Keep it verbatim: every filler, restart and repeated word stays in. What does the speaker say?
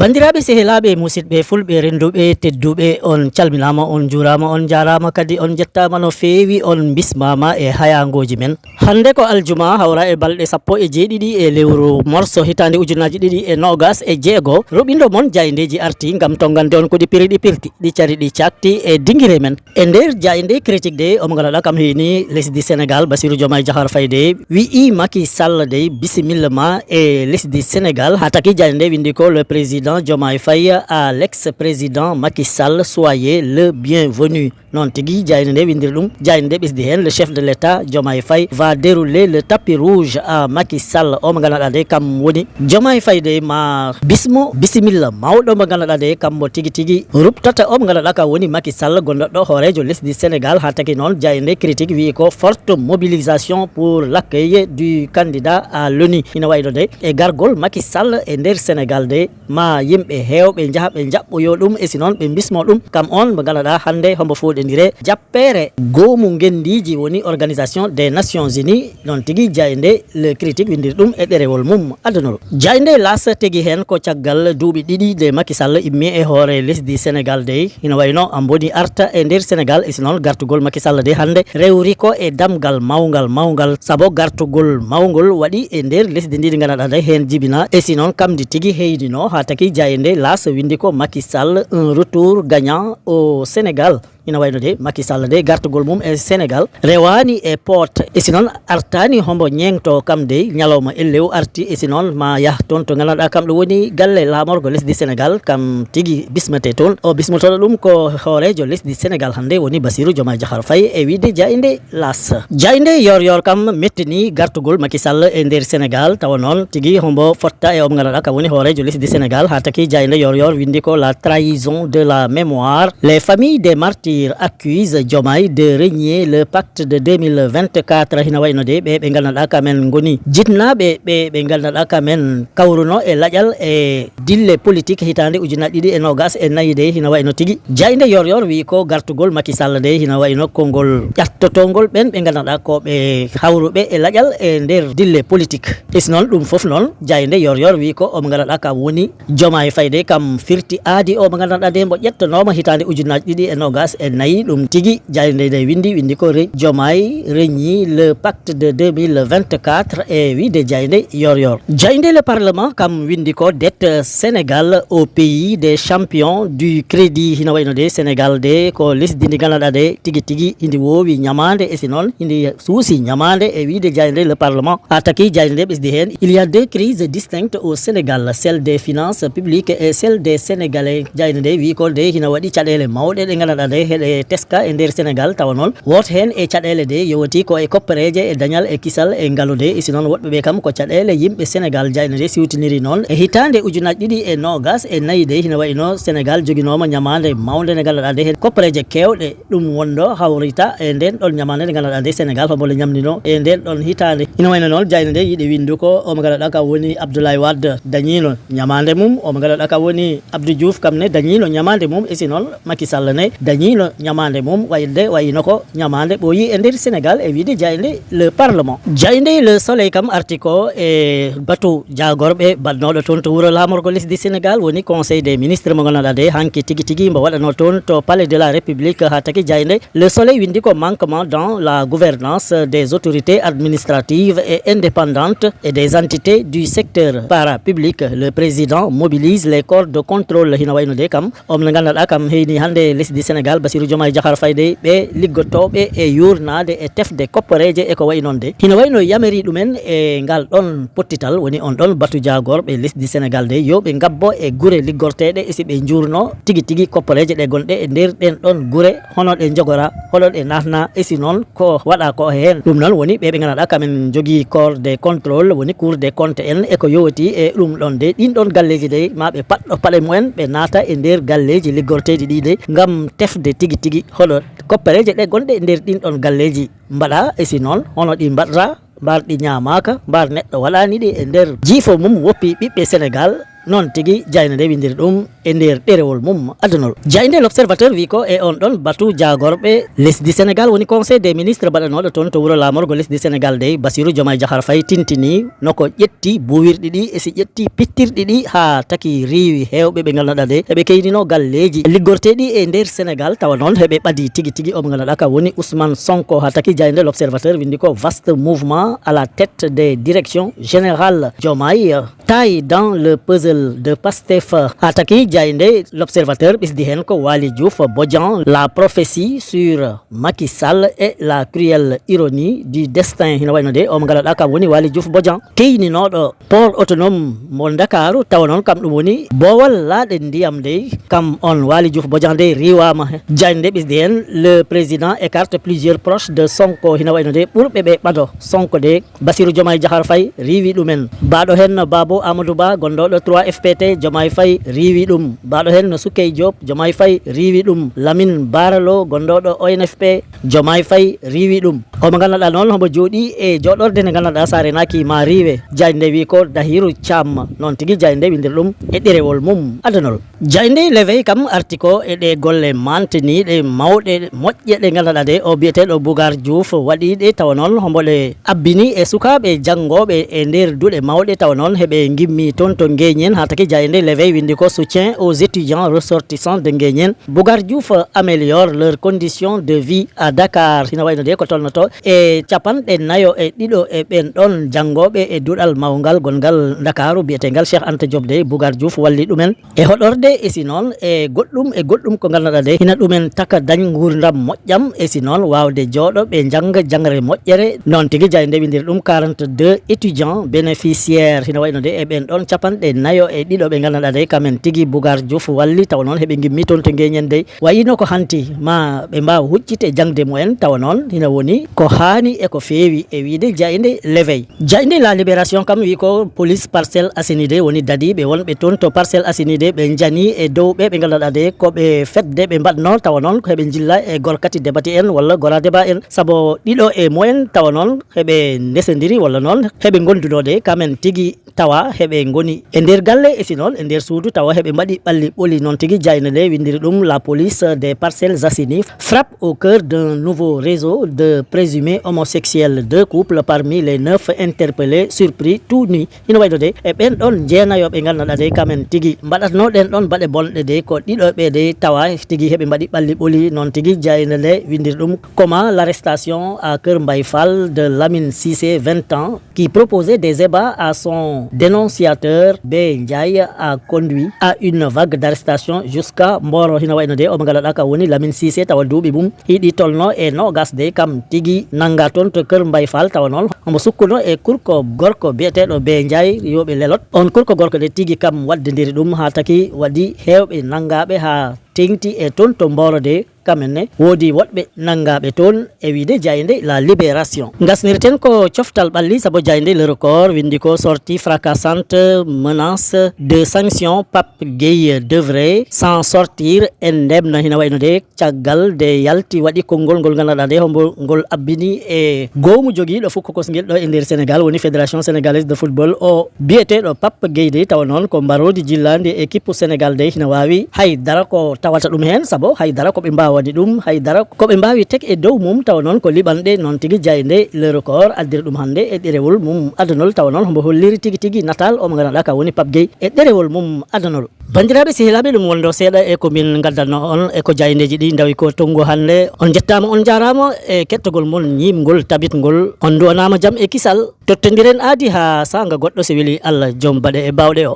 Banndiraaɓe, sehilaaɓe, musidɓe fulɓe, rennduɓe, tedduɓe, on calminaama, on njuuraama, on njaaraama, kadi on njettaama no feewi, on mbismaama e hayaangooji men. Hannde ko aljuma, hawra e balɗe sappo e jeeɗiɗi e lewru morso hitaande ujunaaji ɗiɗi e noogas e jeego. Ruɓindo mon jaayndeeji arti ngam tonngande on ko ɗi piri ɗi pirti, ɗi cari ɗi caakti e dingire men. E nder jaaynde critique de, omo ngannduɗaa kam heeni lesdi Sénégal, Bassirou Diomaye Diakhar Faye de, wi'i Macky Sall de, bisimilla ma e lesdi Sénégal. Haa taki jaaynde nde winndi ko: "Le président Diomaye Faye à l'ex-président Macky Sall, soyez le bienvenu." Noon tigi, jaaynde nde winndiri ɗum. Jaaynde nde ɓesdi heen: "Le chef de l'État, Diomaye Faye, va dérouler le tapis rouge à Macky Sall." O mo ngannduɗaa de, kam woni Diomaye Faye de, ma bismo, bisimilla mawɗo mo ngannduɗaa de, kam mo tigi tigi ruɓtata o mo ngannduɗaa kam woni Macky Sall, gondoɗo hooreejo lesdi Sénégal. Haa taki noon, jaaynde critique wi'i ko: "Forte mobilisation pour l'accueil du candidat à l'ONU." Ina wayno de, e gargol Macky Sall e nder Sénégal de, ma yimɓe heewɓe njaha ɓe njaɓɓoyo ɗum, e si noon ɓe mbismo ɗum. Kam on mo ngannduɗaa hannde hombo fooɗondire jappeere goomu ngenndiiji, woni Organisation des Nations Unies. Noon tigi, jaaynde le critique winndiri ɗum e ɗerewol mum addanol. Jaaynde L'As tigi heen ko caggal duuɓi ɗiɗi de Macky Sall immi e hoore lesdi Sénégal de, ina wayno a mboni arta e nder Sénégal, e si noon gartugol Macky Sall de hannde rewri ko e damgal mawngal mawngal, sabu gartugol mawngol waɗi e nder lesdi ndi ndi ngannduɗaa de heen jibina, e si noon kam ndi tigi heydino. Haa taki jaaynde L'As winndi ko: "Macky Sall, un retour gagnant au Sénégal." Ina wayno de Macky Sall de, gartugol mum e Sénégal rewaani e poot, e si noon artaani hombo ñeeŋto kam de, ñalawma ellew arti, e si noon ma yah toon to ngannduɗaa kam ɗo woni galle laamorgo lesdi Sénégal, kam tigi bismete toon. O bismotooɗo ɗum ko hooreejo lesdi Sénégal hannde, woni Bassirou Diomaye Diakhar Faye, e wiide jaaynde L'As. Jaaynde Yoor Yoor kam mettini gartugol Macky Sall e nder Sénégal, tawa noon tigi hombo fotta e o mo ngannduɗaa kam woni hooreejo lesdi Sénégal. Haa taki jaaynde Yoor Yoor winndi ko: "La trahison de la mémoire. Les familles des martyrs accusent Diomaye de renier le pacte de deux mille vingt-quatre." Hina wayno de ɓe ɓe ngannduɗaa kam en ngoni jinnaaɓe, ɓe ɓe ngannduɗaa kam en kawruno e laƴal e dille politique hitaande ujunaaji ɗiɗi e noogas e nayi de, hina wayno tigi jaaynde Yoor Yoor wi'i ko gartugol Macky Sall de, hina wayno ko ngol ƴattotongol ɓen ɓe ngannduɗaa ko ɓe hawruɓe e laƴal e nder dille politique. E si noon ɗum fof noon, jaaynde Yoor Yoor wi'i ko o mo ngannduɗaa kam woni Diomaye Faye de, kam firti aadi o mo ngannduɗaa de mbo ƴettonooma hitaande ujunaaji ɗiɗi e noogas e nayi. Ɗum tigi jaaynde nde winndi, winndi ko re-, Diomaye renier le pacte de deux mille vingt-quatre, e wiide jaaynde Yoor Yoor. Jaaynde Le Parlement kam winndi ko: "Dette Sénégal au pays des champions du crédit." Hina wayno de Sénégal de ko lesdi ndi ngannduɗaa de tigi tigi hindi woowi ñamaande, e si noon hindi suusi ñamaande, e wiide jaaynde Le Parlement. Haa taki jaaynde nde ɓesdi heen: "Il y a deux crises distinctes au Sénégal, celle des finances publiques et celle des Sénégalais." Jaaynde nde wi'i ko de hina waɗi caɗeele mawɗe ɗe ngannduɗaa de heɗe teska e nder Sénégal, tawa noon wooto heen e caɗeele de yowiti ko e koppereeje e dañal e kisal e ngalu de, e si noon woɗɓe ɓe kam ko caɗeele yimɓe Sénégal. Jaaynde nde siwtiniri noon e hitaande ujunaaji ɗiɗi e noogas e nayi de, hina wayno Sénégal joginooma ñamaande mawnde nde ngannduɗaa de heen koppereeje keewɗe ɗum wonɗo hawrita e nden ɗon ñamaande nde ngannduɗaa nde Sénégal hombo le ñamndino e nden ɗon hitaande. Ina wayno noon jaaynde nde yiɗi winndu ko o mo ngannduɗaa kam woni Abdoulaye Wade dañiino ñamaande mum, o mo ngannduɗaa kam woni Abdou Diouf kam ne dañiino ñamaande mum, e si noon Macky Sall ne dañiino ñamaande mum, wayde wayino ko ñamaande ɓooyi e nder Sénégal e wiide jaaynde Le Parlement. Jaaynde Le Soleil kam arti ko e batu jaagorɓe baɗnooɗo toon to wuro laamorgo lesdi Sénégal, woni Conseil des ministres mo ngannduɗaa de hanki tigi tigi mbo waɗanoo toon to Palais de la République. Haa taki jaaynde Le Soleil winndi ko: "Manquement dans la gouvernance des autorités administratives et indépendantes et des entités du secteur parapublic. Le président mobilise les corps de contrôle." Hina wayno de kam o mo ngannduɗaa kam heyni hannde lesdi Sénégal, Bassirou Diomaye Diakhar Faye de, ɓe liggodtooɓe e yuurnaade e tefde kopporeeje e ko wayi noon de. Hina wayno yamiri ɗumen e ngal ɗon pottital, woni on ɗon batu jaagorɓe lesdi Sénégal de, yo ɓe ngabbo e gure liggorteeɗe e si ɓe njuurno tigi tigi kopporeeje ɗe gonɗe e nder ɗen ɗon gure, hono ɗe njogora, hono ɗe naatna, e si noon ko waɗa ko heen. Ɗum noon woni ɓe ɓe ngannduɗaa kam en njogii corps de contrôle, woni Cour des comptes en, e ko yowiti e ɗum ɗon de, ɗin ɗon galleeji de, ma ɓe paɗɗo paɗe mumen, ɓe naata e nder galleeji liggorteeɗi ɗi de, ngam tefde tigi tigi hoɗo koppereeje ɗe gonɗe e nder ɗin ɗon galleeji mbaɗa, e si noon hono ɗi mbaɗra, mbar ɗi ñaamaaka, mbar neɗɗo waɗaani ɗi e nder jiifo mum woppi ɓiɓɓe Sénégal. Noon tigi, jaaynde nde winndiri ɗum e nder ɗerewol mum adunol. Jaaynde L'Observateur wi ko e on ɗon batu jaagorɓe lesdi Senegal, woni Conseil des ministres baɗanooɗo toon to wuro laamorgo lesdi Senegal dey, Bassirou Diomaye Diakhar Faye tintini no ko ƴetti buwirɗi ɗi e si ƴetti pittirɗi ɗi haa taki riiwi heewɓe ɓe ngannduɗaa de eɓe keynino galleeji liggorteeɗi e nder Senegal, tawa noon heɓe ɓadi tigi tigi. Omo ngannduɗaa ka woni Ousmane Sonko, haa taki jaaynde L'Observateur winndi ko vaste mouvement à la tête des directions générales. Diomaye taille dans le puzzle de Pastef. Haa taki jaaynde L'Observateur ɓisdi heen ko Waly Diouf Bodian, la prophétie sur Macky Sall et la cruelle ironie du destin. Hino wayno de omo ngannduɗaa kam woni Waly Diouf Bodian, keyninooɗo port autonome mo Ndakaaru, tawa noon kam ɗum woni boowal laaɗe ndiyam dey. Kam on Waly Diouf Bodian dey riiwaama he. Jaaynde ɓisdi heen, le président écarte plusieurs proches de Sonko, hino wayno de ɓurɓe ɓe ɓado Sonko de Bassirou Diomaye Diakhar Faye riiwi ɗumen. Baɗo heen Babou Amadou Ba, gonɗoɗo trois F P T, Diomaye Faye riiwi ɗum. Baɗo heen Soukey Diop, Diomaye Faye riiwi ɗum. Lamine Bara Lo, gonɗoɗo O N F P, Diomaye Faye riiwi ɗum. Omo ngannduɗaa noon homo jooɗii e jooɗorde nde ngannduɗaa so a renaaki ma riiwe. Jaaynde wi ko Dahirou Thiam, noon tigi jaaynde winndiri ɗum e ɗerewol mum adunol. Jaaynde L'Éveil kam arti ko e ɗe golle mantiniiɗe mawɗe moƴƴe ɗe ngannduɗaa de o biyeteeɗo Bougar Diouf waɗi ɗe, tawa noon hombo ɗe abbini e sukaaɓe janngooɓe e nder duɗe mawɗe, tawa noon heɓe ngimmi toon to Nguéniène. Haa taki jaaynde L'Éveil winndi ko soutien aux étudiants ressortissants de Nguéniène, Bougar Diouf améliore leurs conditions de vie à Dakar. Hino wayno de ko tolnoto e capanɗe nayo e ɗiɗo e ɓeen ɗoon janngooɓe e duɗal mawngal gonngal Ndakaaru biyeteengal Cheikh Anta Diop de, Bougar Diouf walli ɗumen e hoɗorde e si noon e goɗɗum e goɗɗum ko ngannduɗaa de hina ɗumen taka dañ nguurndam moƴƴam e si noon waawde jooɗo ɓe njannga janngre moƴƴere. Noon tigi jaaynde winndiri ɗum quarante-deux étudiants bénéficiaires, hino wayno de e ɓeen ɗoon capanɗe nayo e ɗiɗo ɓe ngannduɗaa de kamen tigi Bougar Diouf walli, tawa noon heɓe ngimmi toon to Nguéniène dey. Wayino ko hanti ma ɓe mbaawa huccit e jaŋde mumen, tawa noon hino woni ko haani e ko feewi e wiyde jaaynde L'Éveil. Jaaynde La Libération kam wi ko police Parcelles Assainies de woni dadiiɓe wonɓe toon to Parcelles Assainies de ɓe njani e dow ɓe ɓe ngannduɗaa de ko ɓe fedde ɓe mbaɗno, tawa noon ko heɓe njilla e gorkati debati en walla gora deba en, sabu ɗiɗo e mumen tawa noon heɓe ndesondiri walla noon heɓe ngondunoo de kamen tigi tawa heɓe ngoni e nder galle e si noon e nder suudu tawa heɓe mbaɗi ɓalli ɓoli. Noon tigi jaaynde nde winndiri ɗum la police des Parcelles Assainies frappe au cœur d'un nouveau réseau de présumés homosexuels. Deux couples parmi les neuf interpellés surpris tout nus. Hino wayno de e ɓeen ɗoon jeenayo ɓe ngannduɗaa de kamen tigi mbaɗatno ɗeen ɗoon baɗe bonɗe de ko ɗiɗo ɓe de tawa tigi heɓe mbaɗi ɓalli ɓoli. Noon tigi jaaynde nde winndiri ɗum comment l'arrestation à Kër Mbaye Fall de Lamine Cissé, vingt ans, qui proposait des ébats à son dénonciateur B Ndiaye a conduit à une vague d'arrestation jusqu'à Mboro. Hino wayno de omo ngannduɗaa ka woni Lamine Cissé, tawa duuɓi mum hiɗi tolno e noogas de kam tigi nannga toon to Kër Mbaye Fall, tawa noon omo sukkuno e kurko gorko biyeteeɗo B Ndiaye yo ɓe lelot. On kurko gorko de tigi kam waddindiri ɗum haa taki waɗi heewɓe nanngaaɓe haa teeŋti e toon to Mboro de. Kamen ne woodi woɗɓe nanngaaɓe toon e wiyde jaaynde La Libération. Ngasnirten ko coftal ɓalli sabu jaaynde Le Record winndi ko sortie fracassante, menace de sanction, Pape Gueye devrait s'en sortir indemne. Hino wayno de caggal de yalti waɗi konngol ngol ngannduɗaa de hombo ngol abbini e goomu jogiiɗo fukkokosngel ɗo e nder Sénégal woni Fédération Sénégalaise de Football o biyeteeɗo Pape Gueye de, tawa noon ko mbaroodi jillaandi e équipe Sénégal de hino waawi hay dara ko tawata ɗum heen sabu hay dara ko ɓe mbaawani ɗum, hay dara ko ɓe mbaawi tek e dow mum, tawa noon ko liɓanɗe. Noon tigi jaaynde Le Record addiri ɗum hannde e ɗerewol mum adunol, tawa noon hombo holliri tigi tigi natal omo ngannduɗaa ka woni Pape Gueye e ɗerewol mum adunol. Banndiraaɓe sehilaaɓe, ɗum wonno seeɗa e ko min ngaddanno on e ko jaayndeeji ɗi ndawi ko tonngu hannde. On njettaama, on njaaraama e kettagol mon ñiiɓngol tabitngol. On nduwanaama jam e kisal. Tottondiren aadi haa saanga goɗɗo so weli Allah joom baɗe e baawɗe o.